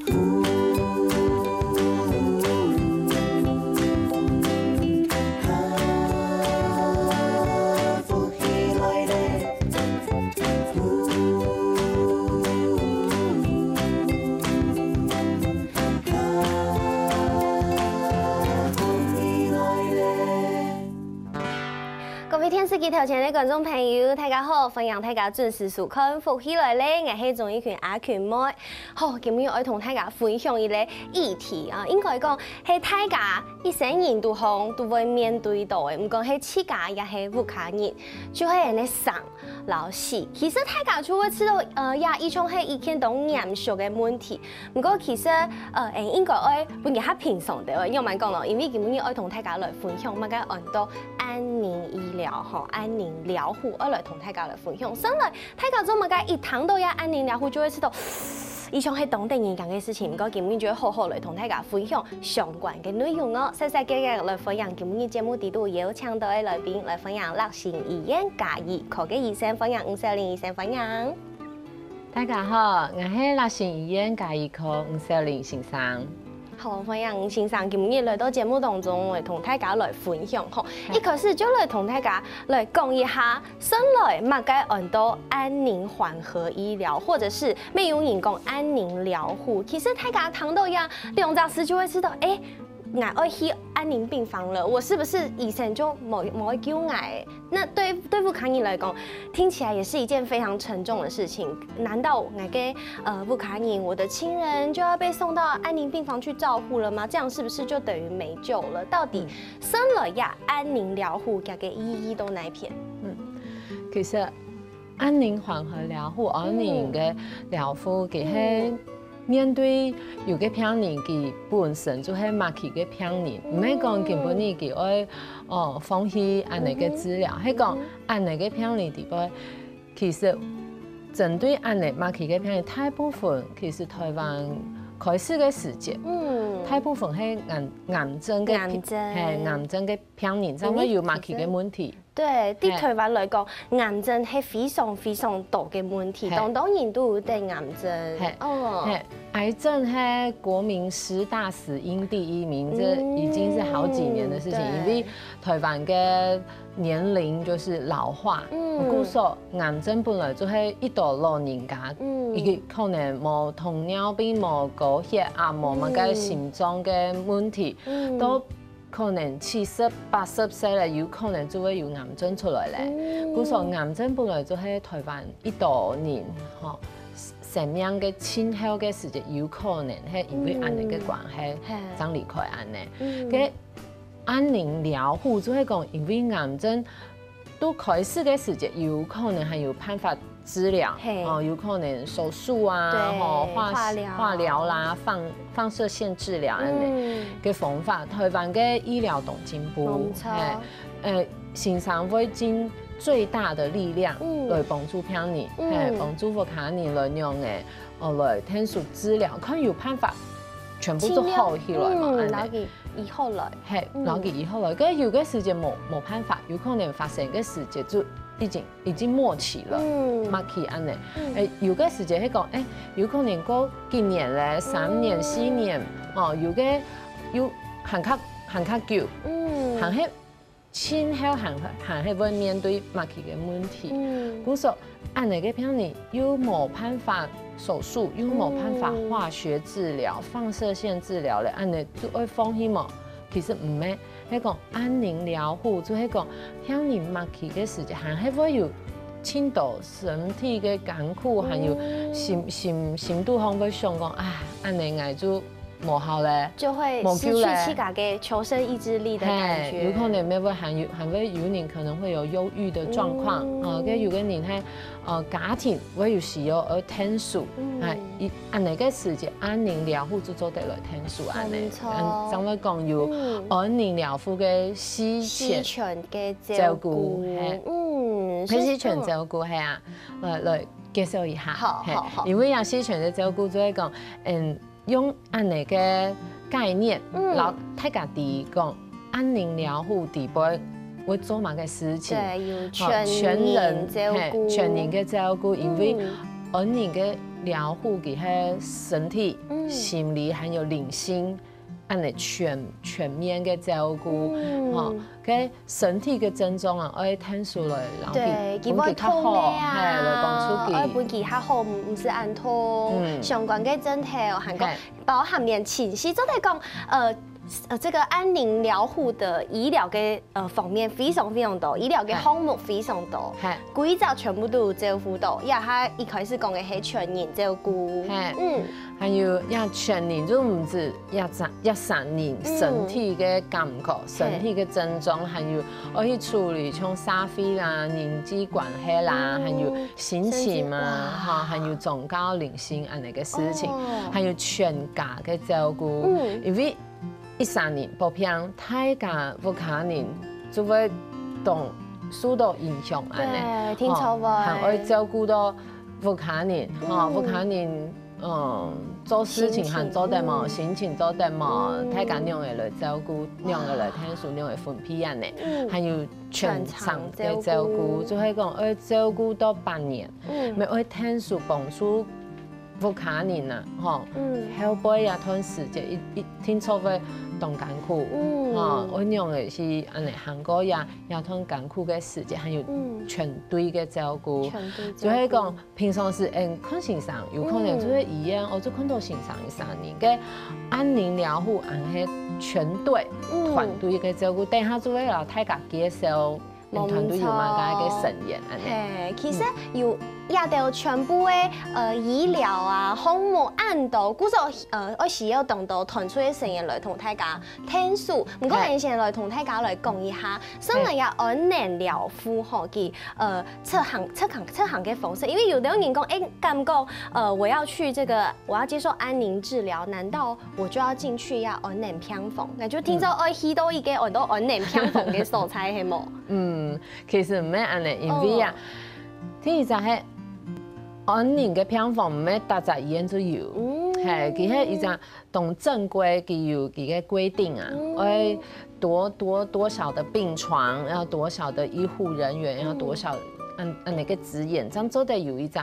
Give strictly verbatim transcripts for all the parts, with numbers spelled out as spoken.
各位電視機頭前个觀眾朋友，大家好，歡迎大家準時收看《福氣來了》，𠊎係鍾意群阿群妹。好，今日愛同大家分享一個議題啊，應該講係大家一生人都好都會面對到个，毋管係自家也係屋下人，就係恁呢生摎死。其實大家就會知道，呃，呀，這種係一件當嚴肅个問題。毋過其實，呃，誒，應該愛分佢較平常點，仰般講咯？因為今日愛同大家來分享麼个安到安寧醫療吼，安寧療護，愛來同大家來分享。先來，大家做麼个一談到這安寧療護，就會知道，這種係當得人驚个事情。毋過今日就會好好來同大家分享相關个內容哦。細細个个來歡迎今日節目裡肚邀請到个來賓，來歡迎樂心醫院家醫科个醫生，歡迎吳秀玲醫生，歡迎。 大家好，𠊎係樂心醫院家醫科吳秀玲先生。好，歡迎吳先生今日來到節目當中，來同大家來分享吼。一開始就來同大家來講一下，先來麼个安到安寧緩和醫療，或者是乜有人講安寧療護。其實大家聽到這兩隻字就會知道，誒，𠊎愛去安寧病房了，我是不是醫生就無無愛救𠊎？ 那對對屋下人來講，聽起來也是一件非常沉重的事情。難道𠊎个呃屋下人，我的親人就要被送到安寧病房去照護了嗎？這樣是不是就等於沒救了？到底生來呀安寧療護佢个意義到哪一片？其實安寧緩和療護，安寧个療護，佢係面對有个病人，佢本身就係末期个病人，毋係講根本你佢愛哦放棄安寧个治療，係講安寧个病人底背，其實針對安寧末期个病人，大部分其實台灣開始个時節，嗯，大部分係癌癌症个癌症係癌症个病人，正會有末期个問題。 對，對台灣來講，癌症係非常非常多个問題，當多人都有得癌症。哦，係，癌症係國民十大死因第一名，這已經是好幾年的事情，因為台灣个年齡就是老化，故所癌症本來就係一兜老人家，佢可能無糖尿病、無高血壓、無麼个心臟个問題，都 可能七十、八十歲了，有可能就會有癌症出來了。故所癌症本來就係台灣一兜人吼，生命个盡後个時節，有可能係因為安寧个關係，正離開安寧。个安寧療護就係講，因為癌症都開始个時節，有可能還有辦法 治療，哦，有可能手術啊，吼，化化療啦，放放射線治療恁呢个方法，台灣个醫療當進步，無錯，呃，先生會盡最大的力量來幫助病人，嘿，幫助屋下人來用个，哦，來天數治療，看有辦法全部做好起來嘛，恁呢。 以後來，嘿，然後佢以後來，可是有个時節無無辦法，有可能發生个時節就已經已經末期了，末期恁呢。誒，有个時節係講，誒，有可能過幾年咧，三年、四年，哦，有个又還較還較久，還係盡後還還係會面對末期个問題。故所恁呢个病人又無辦法手術，又無辦法化學治療、放射線治療咧，恁呢就愛放棄無？其實毋係，係講安寧療護，就係講病人末期个時節，還係會有盡多身體个艱苦，還有心心心肚項會想講，啊，恁呢𠊎就無效咧，就會失去自家个求生意志力的感覺。有可能乜會還有還會有人可能會有憂鬱的狀況啊，跟有个人還呃家庭會有需要而天數，啊，一恁呢个時節，安寧療護就做得來天數恁呢，沒錯正會講有安寧療護个四四全全个照顧，照顧，嘿，嗯，係四全照顧係啊，來來介紹一下，好好好因為啊四全个照顧就係講，嗯。 用恁呢个概念，然後大家知講，安寧療護底背會做麼个事情？對，有全全人照顧，全人个照顧，因為安寧个療護，佢係身體、心理還有靈性，恁樣全全面个照顧，吼，个身體个症狀啊，愛𢯭手來，然後對，佢會痛个啊，係，來幫助佢，愛分佢較好，毋毋使恁痛，相關个症頭，還過包含連情緒，做得講，呃。呃，這個安寧療護的醫療个呃方面非常非常多，醫療个項目非常多，歸隻全部都有照顧到。也係一開始講个係全人照顧，嗯，還有也全人就毋止一三一三人身體个感覺、身體个症狀，還有愛去處理像社會啦、人際關係啦，還有心情啊，哈，還有宗教、靈性恁樣个事情，還有全家个照顧，因為 一三人發病，大家屋下人就會當受到影響恁樣，對，定著會，還愛照顧到屋下人，吼，屋下人，嗯，做事情還做得無，心情做得無，大家仰仔來照顧，仰仔來𢯭手，仰仔分配恁樣，還有全程个照顧，就係講愛照顧到半年，乜愛𢯭手幫助 屋下人啊，吼，後背這段時間一一定著會當艱苦，吼，𠊎仰仔係恁樣行過這這段艱苦个時間，還有全隊个照顧，就係講平常時𠊎看先生，有可能就係醫院，哦，就看到先生一三人，个安寧療護，還係全隊團隊个照顧，等下就會摎大家介紹。 團隊有麼个个成員恁樣。係，其實有這兜全部个呃醫療啊項目恁多，故所呃愛需要當多團隊个成員來同大家𢯭手。毋過，𠊎先來同大家來講一下，身為這安寧療護吼，佢呃執行執行執行个方式，因為有兜人講，哎，感覺呃我要去這個，我要接受安寧治療，難道 我就愛進去這安寧病房，𠊎就定著愛去到一個安到安寧病房个所在，係無？嗯，其實毋係恁樣，因為啊，第一隻係安寧个病房毋係逐隻醫院就有，係，佢係一隻當正規，佢有佢个規定啊，愛多多多少的病床，要多少的醫護人員，要多少恁恁樣个資源，正做得有一隻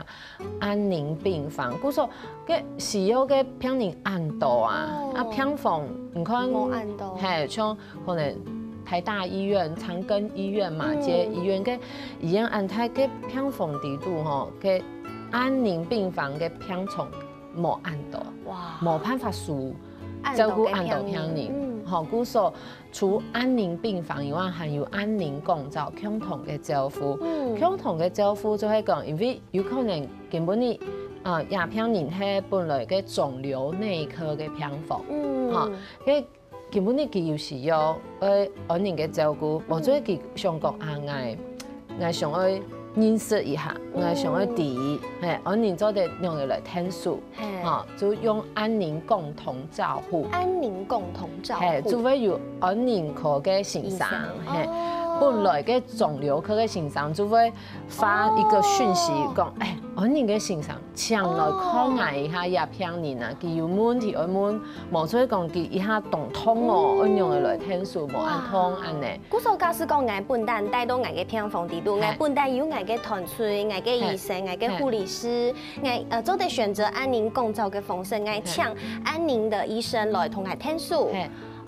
安寧病房，故所个需要个病人恁多啊，啊病房你看，無恁多，係，像可能台大醫院、長庚醫院嘛，這醫院个醫院恁大个病房底肚吼，个安寧病房个病床無恁多，哇，無辦法收，照顧恁多病人，吼，故所 除安寧病房以外，還有安寧共照、共同个照護。共同个照護就係講，因為有可能根本你啊，這病人係本來个腫瘤內科个病房，哈，該根本你佢有需要，呃，安寧个照顧，無就係佢想講啊，𠊎𠊎想愛認識一下，𠊎想愛知，係，安寧做得仰仔來𢯭手。 吼，就用安寧共同照護。安寧共同照護，係，就會有安寧科个先生，係，本來个腫瘤科个先生就會發一個訊息講，哎，安寧个先生，請來看𠊎一下，這病人啊，佢有問題愛問，無就係講佢一下當痛哦，愛仰仔來𢯭手，無恁痛恁樣。 故所假使講𠊎本旦戴到𠊎个病房底肚，𠊎本旦有𠊎个團隊、𠊎个醫生、𠊎个護理師，𠊎呃做得選擇安寧共照个方式，𠊎請安寧的醫生來同𠊎𢯭手。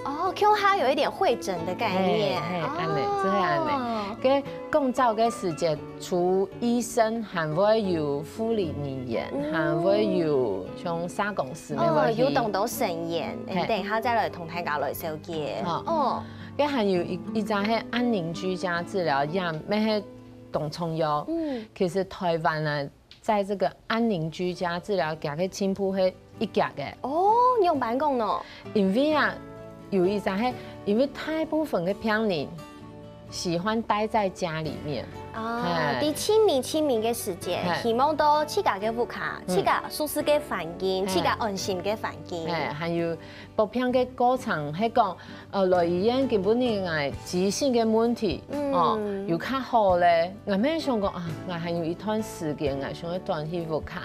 哦，共下有一點會診的概念，係，恁樣，就係恁樣。該共照个時節，除醫生還會有護理人員，還會有像社工師，哦，有當多成員，等下再來同大家來紹介。哦。 該還有一一隻係安寧居家治療，也乜係當重要。其實臺灣啊，在這個安寧居家治療，佢个進步係一級个。哦，仰般講呢？因為啊，有一隻係因為大部分个病人喜歡待在家裡面，啊，在靜謐靜謐个時節，希望到自家个屋下，自家舒適个環境，自家安心个環境。係，還有發病个過程，係講 呃，來醫院根本你个急性个問題，哦，有較好咧。𠊎乜想講啊，𠊎還有一段時間，𠊎想愛轉去屋下，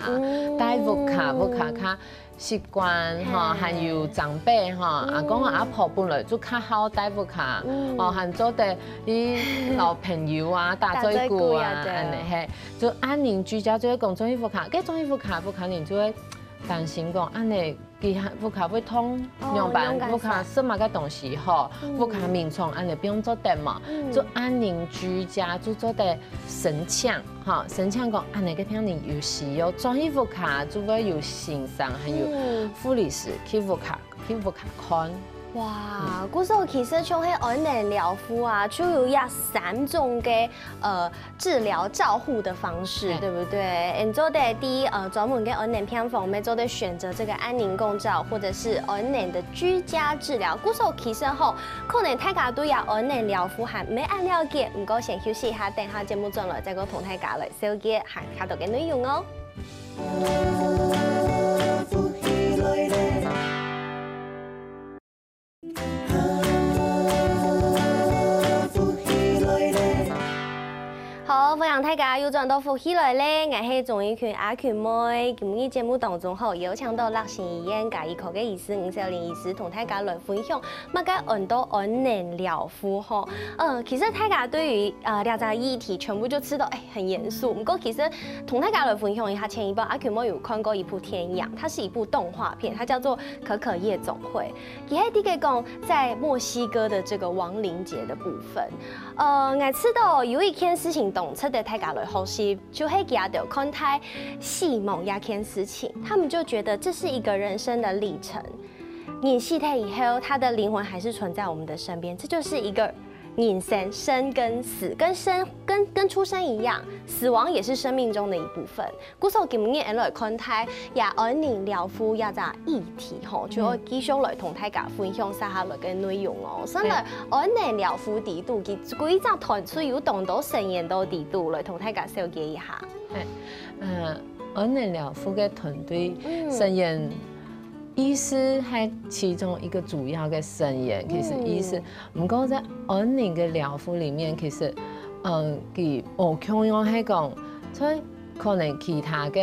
待屋下，屋下較習慣，吼，還有長輩，吼，阿公阿婆本來就較好待屋下，哦，還做得去摎朋友啊，打嘴个啊，个啊，對。恁呢，嘿，就安寧居家，就係講轉去屋下，該轉去屋下，屋下人就會擔心講，恁呢，佢屋下會痛，哦，仰般，仰般屋下食麼个東西吼，嗯。屋下眠床恁呢毋用做得嘛，嗯。就安寧居家，就做得申請，吼，申請講恁呢个病人有需要，轉去屋下就會有先生，還有嗯。護理師去屋下，去屋下看。哇，嗯。故所其實像係安寧療護啊，就有這三種个，呃，治療照護的方式，嘿。對不對？你做得第一，呃，專門个安寧病房，你做得選擇這個安寧共照，或者是安寧的居家治療。故所其實吼，可能大家對這安寧療護還毋係恁了解，毋過先休息一下，等下節目轉來再過同大家來紹介還較多个內容哦。好，歡迎大家又轉到福氣來了，𠊎係鍾怡群阿群妹。今日節目當中吼，邀請到樂心醫院家醫科个醫師吳小玲醫師，同大家來分享麼个安到安寧療護吼。呃，其實大家對於，呃，這隻議題全部就知道，哎，很嚴肅。毋過其實同大家來分享一下，前一擺阿群妹有看過一部電影，它是一部動畫片，它叫做《可可夜總會》。佢係在該講在墨西哥的這個亡靈節的部分。呃，𠊎知道有一件事情當值得大家來學習，就係佢兜看待死亡這件事情，他們就覺得這是一個人生的歷程。人死忒以後，他的靈魂還是存在我們的身邊，這就是一個人生，生跟死，跟生，跟，跟出生一樣，死亡也是生命中的一部分。故所今日𠊎來看待這安寧療護這隻議題吼，就愛繼續來同大家分享接下來个內容哦。嗯。先來安寧療護裡肚，佢，佢這隻團隊有當多成員到裡肚，來同大家紹介一下。嘿，呃，安寧療護个團隊，嗯。成員 醫師係其中一個主要个成員，其實醫師，嗯。毋過在安寧个療護裡面，其實，嗯，佢無共樣係講，所以可能其他个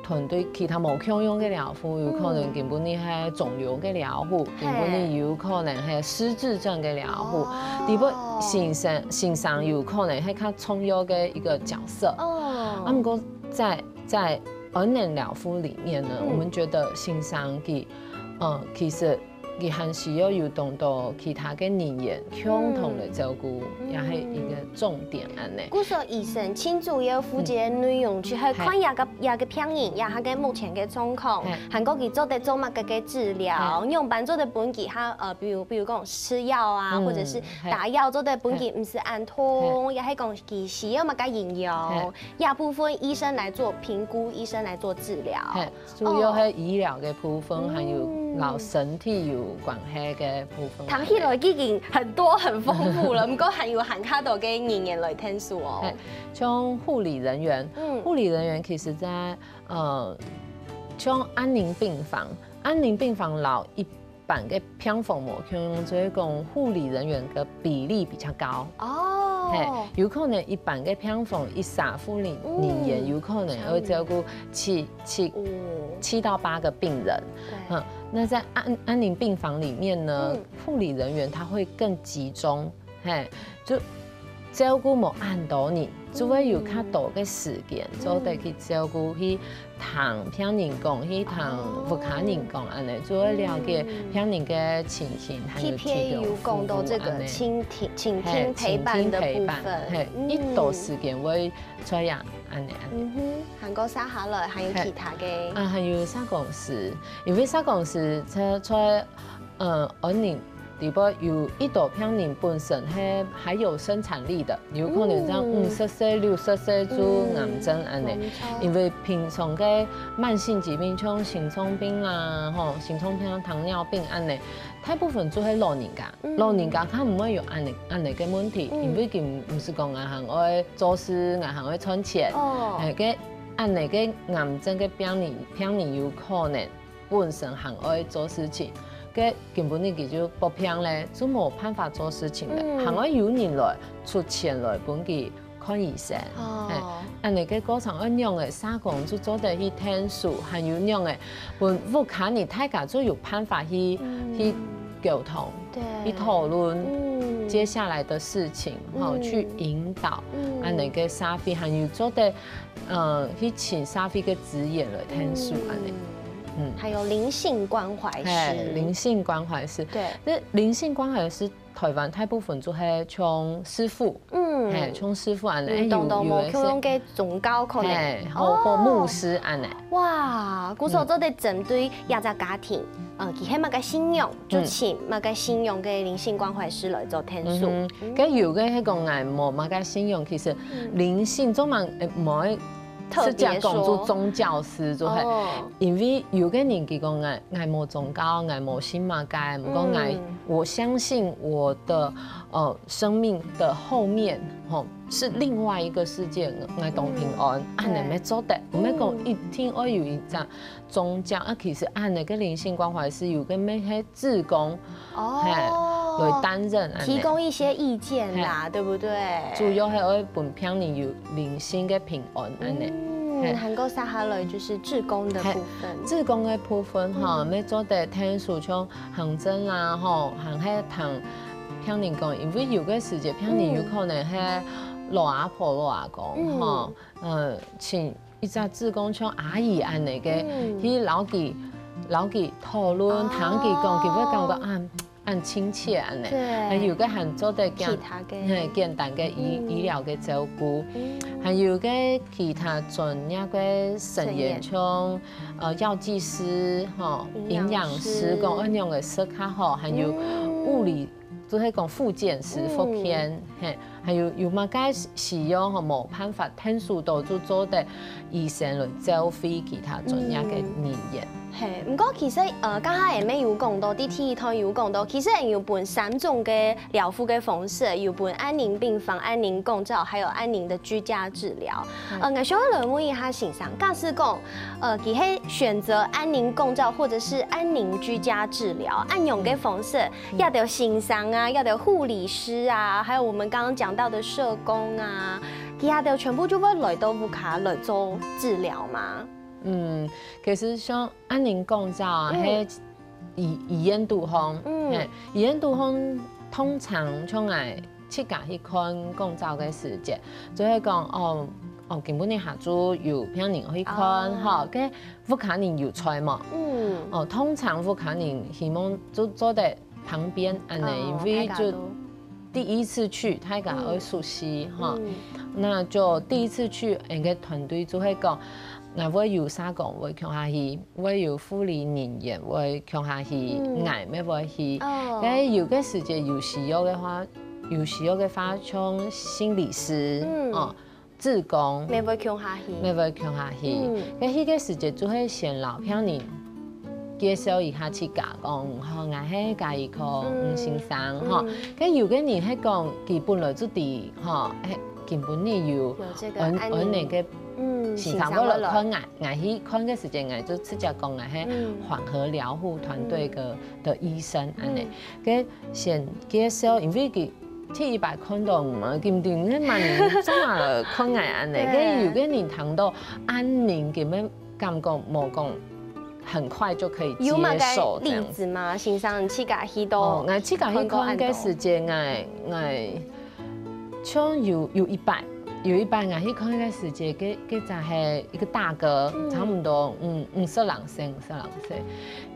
團隊，其他無共樣个療護，有可能根本你係腫瘤个療護，嘿。根本你有可能係失智症个療護，哦。底部先生，先生有可能係較重要个一個角色。哦。啊，毋過在，在安寧療護裡面呢，嗯。我們覺得先生佢 嗯，其實佢還需要有當多其他个人員共同來照顧，嗯。也係一個重點恁呢。故所醫生盡主要負責个內容，嗯。就係看這個，嘿。這個病人，這下个目前个狀況，嘿。還過佢做得做麼个个治療，嘿。仰般做得分佢下，呃，比如，比如講食藥啊，嗯，或者是打藥，嘿。做得分佢毋使恁痛，嘿。也係講佢需要麼个營養，嘿。這部分醫生來做評估，醫生來做治療。嘿。 主要係醫療个部分，哦。還有摎身體有關係个部分。聽起來已經很多很豐富了，毋過還有還較多个人員來𢯭手哦。嘿，像護理人員，嗯。護理人員其實在，呃，像安寧病房，安寧病房摎一般个病房無共樣，所以講護理人員个比例比較高。哦。嘿，有可能一般个病房一儕護理人員，嗯。有可能會照顧七 七，哦。七到八個病人。對。嗯，那在安，安寧病房裡面呢，嗯。護理人員他會更集中，嘿，就照顧無恁多人，就會有較多个時間，嗯。做得去照顧，去聽病人講，去聽，哦。屋下人講，恁呢，就會了解，嗯。病人个情形，還有去提供服務，有講到這個傾聽，恁呢。傾聽陪伴的部分。嘿，傾聽陪伴，嘿，嗯。一到時間會 出院，恁呢，恁呢。嗯哼，還過接下來還有其他个。嘿。啊，還有社工師，因為社工師在，在，呃，安寧裡背有一兜病人本身係還有生產力的，有可能像，嗯。五十歲、六十歲就癌症恁呢。嗯，無錯。因為平常个慢性疾病，像心臟病啊，吼，心臟病、糖尿病恁呢，大部分就係老人家。 嗯。老人家較毋會有恁呢，恁呢个問題，嗯。因為佢毋係講𠊎還愛做事，𠊎還愛賺錢。哦。嘿，該恁呢个癌症个病人，病人有可能本身還愛做事情，該根本你佢就發病咧，就無辦法做事情咧，嗯。還愛有人來出錢來分佢 看醫生。哦。嘿，恁呢个過程愛仰仔社工就做得去𢯭手，還有仰仔分屋下人大家就有辦法去，嗯。去溝通，對。去討論。嗯。接下來的事情，吼，嗯去引導，嗯恁樣个社會，還有做得，呃，去請社會个資源來聽書，恁樣。嗯還有靈性關懷嘿，師，靈性關懷師，對，這靈性關懷師台灣大部分就係像師傅，嗯嘿，像師傅恁樣，嗯，懂懂，有有的無共樣个宗教可能，嘿，或或牧師恁樣。哇，故所做得針對這隻家庭，呃，佢係麼个信仰，就請麼个信仰个靈性關懷師來做聽書。嗯哼，該有个係講𠊎無麼个信仰，其實靈性做嘛，呃，無特別是講說做宗教師做係，哦，因為有个人佢講𠊎𠊎無宗教，𠊎無信麼个，毋過𠊎嗯我相信我的呃生命的後面吼是另外一個世界，𠊎當平安，恁樣乜做得，毋係講一定愛有一隻宗教啊。其實恁樣个靈性關懷師有个乜係志工，嘿，哦，來擔任恁樣。提供一些意見啦，對不對？主要係愛分別人有靈性个平安恁樣。嗯，嘿還過接下來就是志工的部分，志工个部分吼，嗯乜做得聽書像行政啦吼，還係聽別人講，因為有个時節別人有可能係老阿婆老阿公嗯吼，呃，請一隻志工像阿姨恁樣个，嗯去摎佢摎佢討論，哦聽佢講，佢會感覺啊，恁親切恁樣。對還有个還做得簡其他个嘿簡單个醫嗯醫療个照顧。嗯還有个其他專業个成員，成員像呃藥劑師、吼營養營養師，師講恁樣个食較好，還有嗯物理，就係講復健師、嗯復健，嘿，還有有麼个需要吼，無辦法聽書到就做得醫生來照會其他專業个人員。嘿，毋過其實呃，剛剛也有講到，第第一段有講到，其實有分三種个療護个方式，有分安寧病房、安寧共照，還有安寧的居家治療。呃，𠊎想要來問一下先生，假使講，呃，佢係選擇安寧共照或者是安寧居家治療，恁樣个方式，這兜先生啊，這兜護理師啊，還有我們剛剛講到的社工啊，佢兜全部就會來到屋下來做治療嗎？嗯，其實像安寧共照啊，嗯係醫醫院肚項，嗯嘿，醫院肚項通常像𠊎自家去看共照个時節，就係講哦哦，今晡日下晝有病人去看哦吼，該屋下人有在無？嗯，哦，通常屋下人希望就做得旁邊恁樣，哦因為就大家都第一次去，大家會熟悉哈，嗯那就第一次去，𠊎个團隊就會講，𠊎會有社工會共下去，會有護理人員會共下去，嗯𠊎乜會去。哦該有个時節有需要个話，有需要个話，像心理師，嗯哦，志工，乜會共下去。乜會共下去。嗯該去个時節就會先摎病人介紹一下自家，講吼，𠊎係家醫科嗯吳先生吼嗯。該有个人係講，佢本來就知吼，係根本你有有這個安安寧安寧个嗯，先生會來看𠊎，𠊎去看个時節，𠊎就直接講𠊎係嗯緩和療護團隊个的醫生恁樣嗯。該先介紹，因為佢第一擺看到嘛，佢毋知該麼人做麼來看𠊎恁樣。對該有个人聽到安寧，佢乜感覺無講很快就可以接有麼个受這樣子。例子嗎？先生，你自家去到哦，𠊎自家去看个時節，𠊎𠊎像有有一擺，有一擺𠊎去看个時節，該該隻係一個大哥，嗯差不多嗯五十零歲，五十零歲，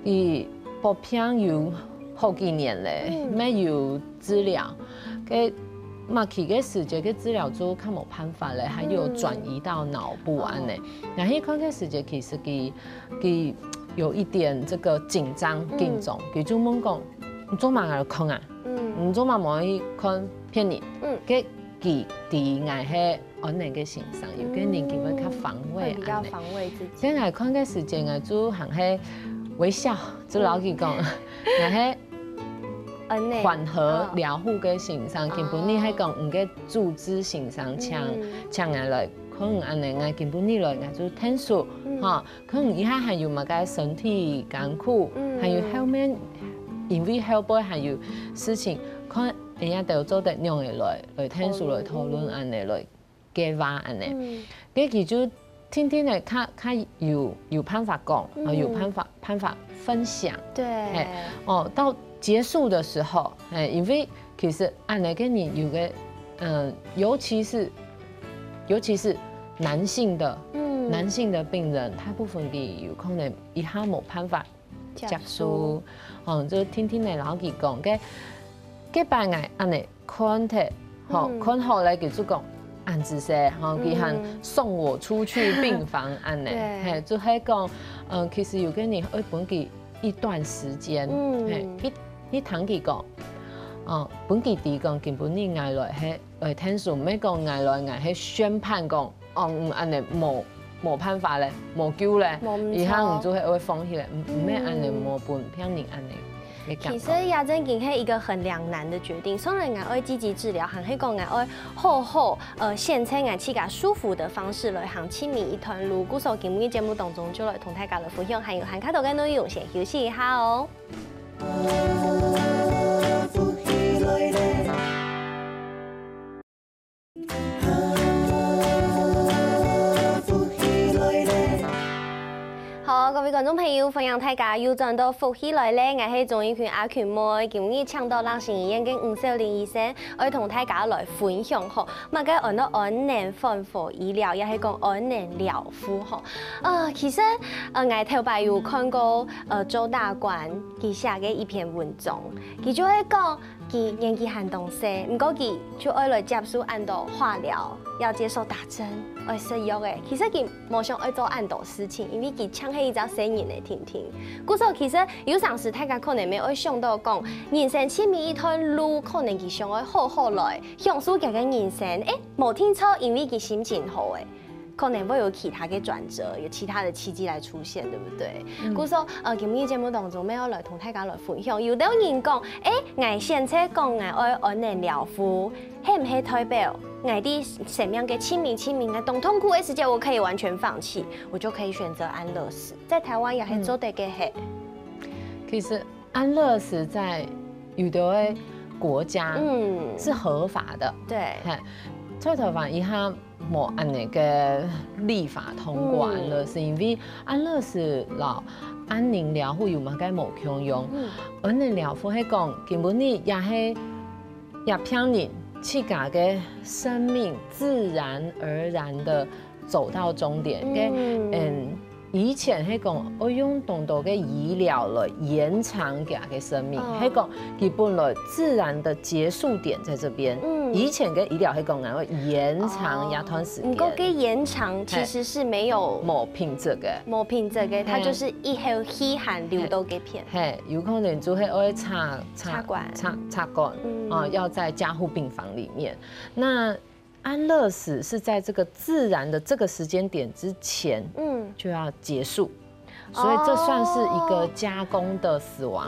佢發病有好幾年咧，嗯乜有治療，該末期个時節，該治療就較無辦法咧，還有轉移到腦部恁樣。然後去看个時節，其實佢佢有一點這個緊張嗯緊張，佢就問講，你做麼个來看啊？嗯你做麼無去看別人？嗯該佢知𠊎係安寧个先生，有个人佢會較防衛會比較恁樣。防衛自己。該𠊎看个時節，𠊎就還係微笑，就摎佢講，𠊎係嗯呢，緩和療護个先生，哦根本你係講你个主治先生請嗯請𠊎來看恁樣，𠊎根本你來，𠊎就聽書嗯哈，看一下還有麼个身體艱苦，嗯還有後面因為後背還有事情，看人家都做得仰仔來來聽書來討論恁樣來計劃恁樣。嗯該佢就定定个較較有有辦法講，嗯啊有辦法辦法分享。對，嘿哦，到結束的時候，哎，因為其實恁樣个人有个，嗯，尤其是尤其是男性的，嗯，男性的病人，大部分佢有可能一下無辦法接受，哦，就定定仔摎佢講，該該擺𠊎恁樣看忒，吼，看好了佢就講恁仔細，吼，佢還送我出去病房恁樣，嘿，就係講，嗯，其實有个人愛分佢一段時間，嘿，你你聽佢講，哦，分佢知講今晡日𠊎來係，呃，天數毋係講𠊎來𠊎係宣判講，哦，嗯，恁樣無無辦法咧，無救咧，以後你就會會放棄咧，毋毋係恁樣無分別人恁樣个感覺。其實也正經係一個很兩難的決定，雖然𠊎愛積極治療，還係講𠊎愛好好，呃，選擇𠊎自家舒服的方式來行親密一段路。故所今日節目當中就來同大家來分享，還有還較多个內容，先休息一下哦。 好，各位觀眾朋友，歡迎大家又轉到福氣來了，𠊎係鍾意群阿群妹，今日請到樂心醫院个吳秀玲醫生，愛同大家來分享吼，麼个安到安寧緩和醫療，也係講安寧療護吼。呃，其實，呃，𠊎頭擺有看過，呃，周大觀佢寫个一篇文章，佢就會講， 佢年紀還當細，毋過佢就愛來接受恁多化療，要接受打針，愛食藥誒。其實佢無想愛做恁多事情，因為佢淨係一隻細人仔定定。故所其實有成時大家可能乜愛想到講，人生盡尾一段路，可能佢想愛好好來享受佢个人生，誒，無定著，因為佢心情好誒。 可能會有其他个轉折，有其他的契機來出現，對不對？嗯。故所，呃，今日節目當中，乜愛來同大家來分享。有兜人講，誒，𠊎選擇講𠊎愛安寧療護，係毋係代表𠊎在生命个盡尾盡尾，𠊎當痛苦个時節，我可以完全放棄，我就可以選擇安樂死？在台灣也係做得个嘿。其實安樂死在有的國家，嗯，是合法的。對。嘿，在台灣一下 無恁樣个立法通過安樂死，因為安樂死摎安寧療護有麼个無共樣？安寧療護係講，根本你也係也病人自家个生命自然而然的走到終點，个，嗯，以前係講，愛用當多个醫療來延長佢个生命，係講佢本來自然的結束點在這邊。以前个醫療係講，𠊎愛延長一段時間。毋過，該延長其實是沒有，無憑證个，無憑證个，它就是一口氣還留到該片。嘿，有可能就係愛插插插管，插插管，啊，要在加護病房裡面。那 安樂死是在這個自然的這個時間點之前，嗯，就要結束，所以這算是一個加工的死亡。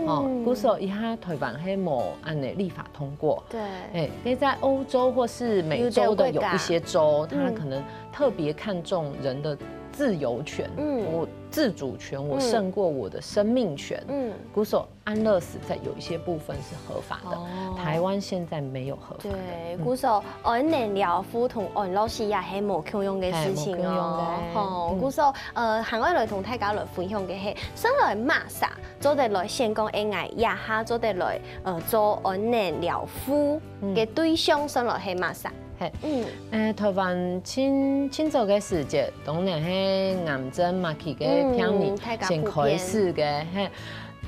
哦，故所一下台灣係無恁樣立法通過。對，哎，因為在歐洲或是美洲的有一些州，它可能特別看重人的自由權，嗯，我自主權，我勝過我的生命權。嗯，故所 安樂死在有一些部分是合法的，台灣現在沒有合法的。對，故所安寧療護同安樂死也係無共樣个事情哦。吼，故所，呃，還愛來同大家來分享个係，算來麼儕做得來選講，哎，𠊎這下做得來，呃，做安寧療護个對象，算來係麼儕？嘿，嗯，呃，台灣盡盡早个時節，當然係癌症、末期个病人先開始个，嘿。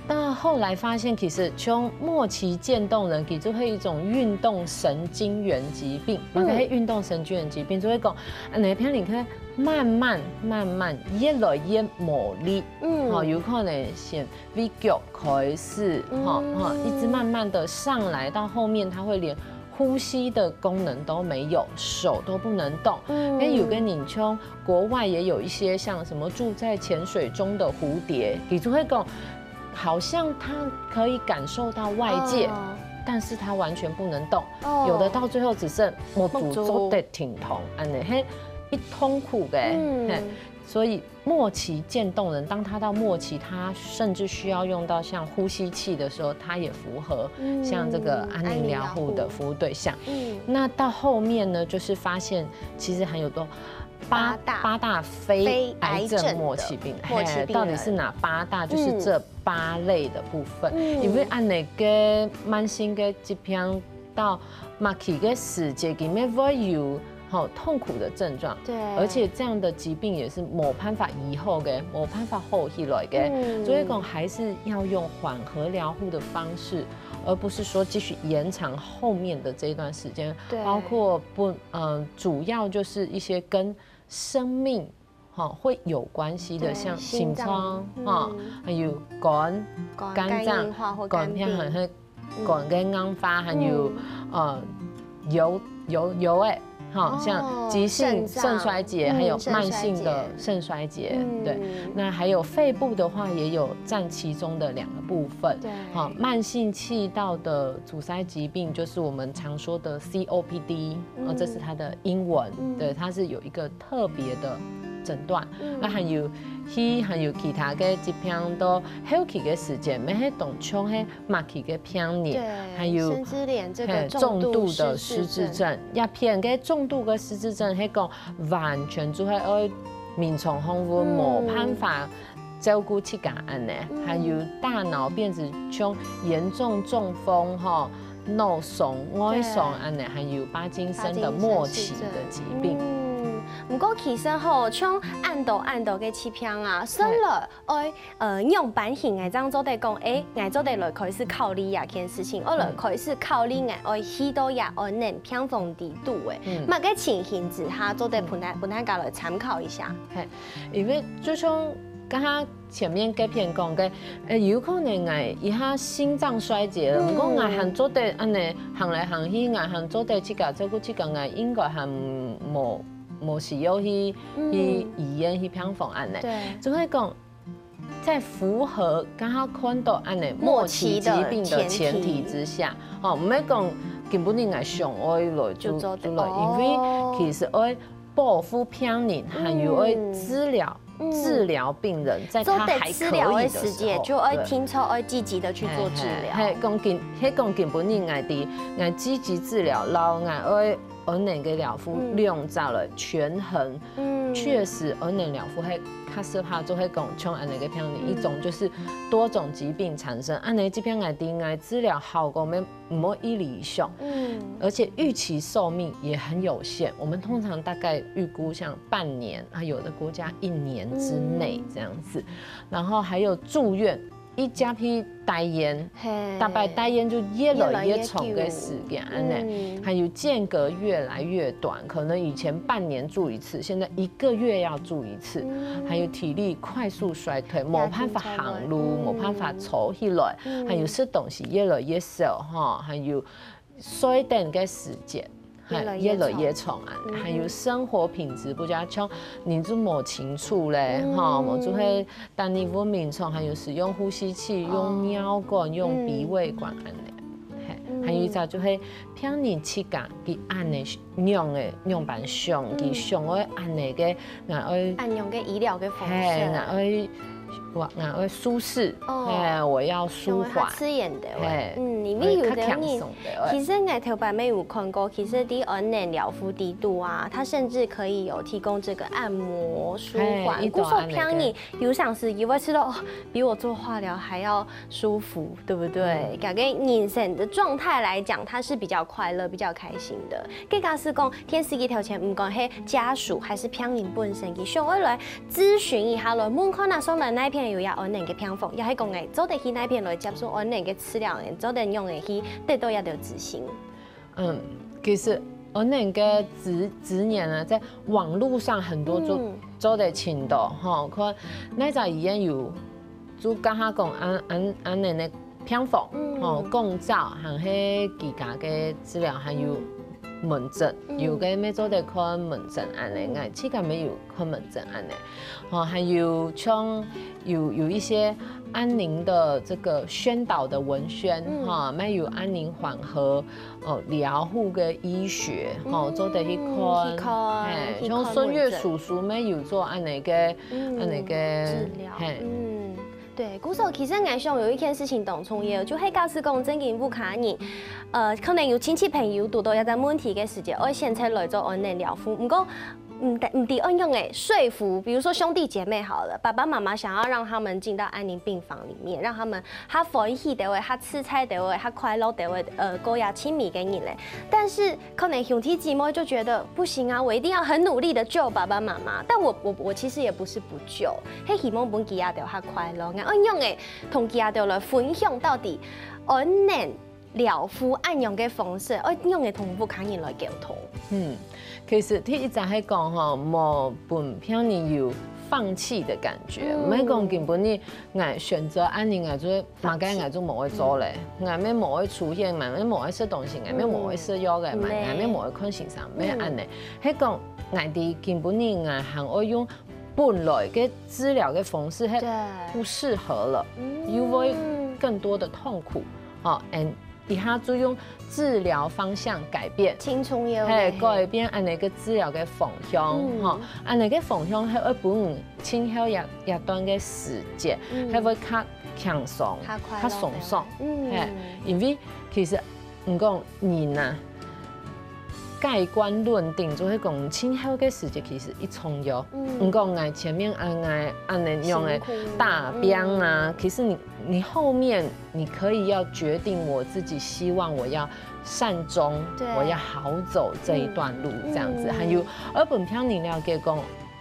到後來發現，其實像末期漸凍人，其實係一種運動神經元疾病。麼个係運動神經元疾病？就係講，啊，你个病人佢慢慢慢慢越來越無力，嗯，吼，有可能先對腳開始，吼，吼，一直慢慢的上來，到後面他會連 呼吸的功能都沒有，手都不能動。嗯，因為有个人像國外也有一些像什麼住在潛水中的蝴蝶，你就會講，好像它可以感受到外界，但是它完全不能動。有的到最後只剩目珠做得停動，恁樣，嘿，一痛苦个，嘿，所以 末期漸凍人，當他到末期，他甚至需要用到像呼吸器的時候，他也符合像這個安寧療護的服務對象。嗯，那到後面呢，就是發現其實還有多八大八大非癌症末期病，末期病人，到底是哪八大？就是这八类的部分。因为恁呢个慢性个疾病到末期个时节，佢乜會有吼痛苦的症状，对，而且这样的疾病也是没办法医好个，没办法好起来个。所以讲还是要用缓和疗护的方式，而不是说继续延长后面的这一段时间。对，包括不，嗯，主要就是一些跟生命哈，会有关系的，对，像心脏，心脏，哈，还有肝、肝肝脏、肝硬化或肝病，肝病很，肝个硬化，还有呃，有有有诶，哈，像急性肾衰竭，还有慢性的肾衰竭，对，那还有肺部的话，也有占其中的两个部分，对，哈，慢性气道的阻塞疾病，就是我们常说的C O P D，哦，这是它的英文，对，它是有一个特别的诊断。那还有，佢还有其他个疾病到后期个时间，乜係当像係末期个病人，对，还有甚至连这个重度的失智症，也偏个重度个失智症，係讲完全就係愛眠床放尿，没办法照顾自家恁呢，还有大脑变成像严重中风吼， 脑伤、外伤恁呢，还有帕金森的末期的疾病。嗯，不过其实吼，像恁多恁多个疾病啊，算了，愛呃仰般形，𠊎正做得讲，誒，𠊎做得來開始考慮這件事情，𠊎來開始考慮𠊎愛去到這安寧病房裡肚誒，麼个情形之下做得分大分大家來參考一下。係，因為就像剛剛 前面該片講个，誒，有可能𠊎一下心臟衰竭了，毋過𠊎還做得恁呢行來行去，𠊎還做得自家照顧自家，𠊎應該還無無需要去去醫院去病房恁呢。對，就會講，在符合剛剛看到恁呢末期疾病的前提之下，吼，毋係講根本你𠊎想愛來就就來，因為其實愛保護病人，還有愛治療。 治療病人，在他還可以的時候，做得治療的時節，就愛定著愛積極的去做治療。係，講根，係講根本人𠊎知，𠊎積極治療，然後𠊎愛安寧个療護兩者來權衡。確實，安寧療護係較適合做係講像恁呢个病人，一種就是多種疾病產生，恁呢這片𠊎知，𠊎治療效果無 毋會一理想，嗯，而且預期壽命也很有限。我們通常大概預估像半年，啊，有的國家一年之內這樣子。然後還有住院，一家去待院，大概待院就越來越長个時間，恁呢，還有間隔越來越短，可能以前半年住一次，現在一個月要住一次，還有體力快速衰退，無辦法行路，無辦法坐起來，還有食東西越來越 少哈，還有睡等个時間，越來越長啊，還有生活品質不佳，像人就無清楚咧，哈，無就會當你無眠床，還有使用呼吸器、用尿管、用鼻胃管恁呢，係，還有一隻就係病人自家佢恁呢仰个仰般想，佢想愛恁呢个，𠊎愛恁樣个醫療个方式，係，𠊎愛 我，𠊎愛舒適，哦，係，我要舒緩，自然的，係，嗯，因為有的人，其實𠊎頭擺也有看過，其實在安寧療護裡肚啊，它甚至可以有提供這個按摩舒緩，故所病人有常時也會試著，哦，比我做化療還要舒服，對不對？感覺人生的狀態來講，它是比較快樂、比較開心的。 該假使講電視機頭前，毋管係家屬還係病人本身，佢想愛來諮詢一下，來問看啊，上來哪片有這安寧个病房，也係講𠊎做得去哪片來接受安寧个治療，𠊎做得仰仔去得到這兜資訊。嗯，其實安寧个資資源啊，在網路上很多做做得尋到吼，看哪隻醫院有，就剛剛講安安安寧个 病房，吼，講早還係居家个治療，還有門診，有个乜做得看門診恁呢，𠊎自家乜有看門診恁呢，吼，還有像有有一些安寧的這個宣導的文宣，哈，乜有安寧緩和哦療護个醫學，吼，做得去看，去看，係，像孫越叔叔乜有做恁呢个恁呢个治療，係。 對，故所其實𠊎想有一件事情當重要，就係假使講正經屋下人，呃，可能有親戚朋友堵到這隻問題个時節，愛選擇來做安寧療護。毋過，嗯，但，嗯，對，恁樣誒，說服，比如說兄弟姐妹好了，爸爸媽媽想要讓他們進到安寧病房裡面，讓他們較歡喜兜仔，較自在兜仔，較快樂兜仔，呃，過這親密个日仔。但是可能兄弟姊妹就覺得不行啊，我一定要很努力的救爸爸媽媽。但我，我，我其實也不是不救，係希望分佢兜較快樂。恁樣誒，同佢兜來分享到底，安寧 療護恁樣个方式，愛仰般同屋下人來溝通？嗯，其實第一隻係講吼，莫分別人有放棄的感覺，毋係講今晡日𠊎選擇恁樣，𠊎就麼个𠊎就無愛做咧，𠊎乜無愛出現嘛，乜無愛食東西，𠊎乜無愛食藥个嘛，𠊎乜無愛看先生，乜恁呢。係講𠊎知今晡日𠊎還愛用本來个治療个方式，係不適合了，又會更多的痛苦。 哦，and一下就用治療方向改變，輕鬆有係改變恁呢个治療个方向，吼，恁呢个方向係會分你今後一一段个時節，係會較輕鬆，較鬆爽，係，因為其實毋講人啊，蓋棺論定就係講今後个時節其實已重要，毋講𠊎前面恁𠊎恁呢樣个打拚啊，其實你 你後面你可以要決定我自己希望我要善終，我要好走這一段路這樣子，還有愛分別人了解講，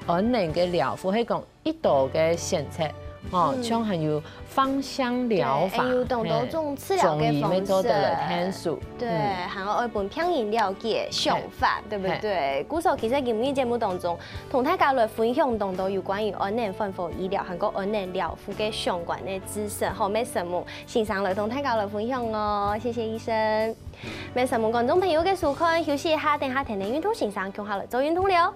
安寧个療護係講一多个選擇，吼，像還有芳香療法，有當多種治療个方式，中醫乜做得來探索，對，還有愛分別人了解想法，對不對？故所其實今日節目當中，同大家來分享當多有關於安寧緩和醫療，還有安寧療護个相關个知識，好，乜承蒙 先生來同大家來分享哦，謝謝醫生。乜承蒙觀眾朋友个收看，休息一下，等下跈等運動先生共下來做運動了。